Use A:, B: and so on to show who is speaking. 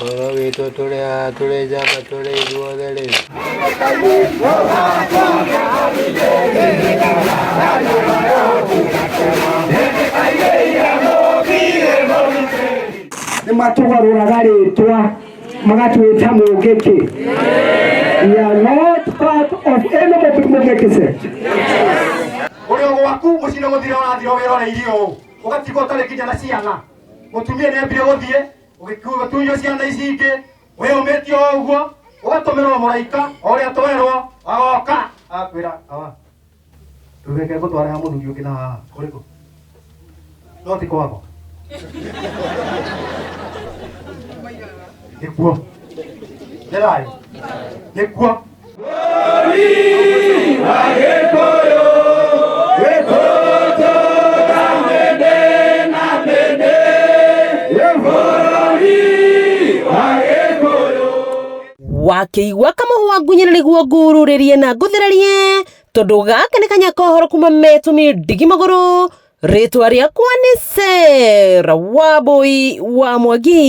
A: Ũhoro witũ tũrĩ haha tũrĩ njamba tũrĩ ithuothe rĩ.
B: Nĩ matũgarũraga rĩtwa magatwĩta mũngĩkĩ. We are not part of any mũngĩkĩ sect.
C: Ũrĩ o gwaku mũciĩ nĩ gũthira ũrathira wĩroreirie ũũ, ũgatigwo ũtarĩ nginya na ciana. Mũtumia nĩ ambire gũthiĩ, ũgĩtunywo ciana ici ingĩ, wĩyũmĩtie o ũguo, ũgatũmĩrwo mũraika o ũrĩa twerwo, agoka agakwĩra awa, ndũgeke ngũtware ha mũthuri ũngĩ na haha ũrĩkũ? No ti kwakwa. Nĩkuo. Nĩ thayũ. Nĩkuo.
D: Wakĩigua kamũhwa ngunyĩra nĩguo ngururĩrie na ngũthererie tondũ gaka nĩ kanya kohoro kuma metũmi ndigi magũrũ. Rĩtwa rĩakwa nĩ Sarah Wambui wa Mwangi.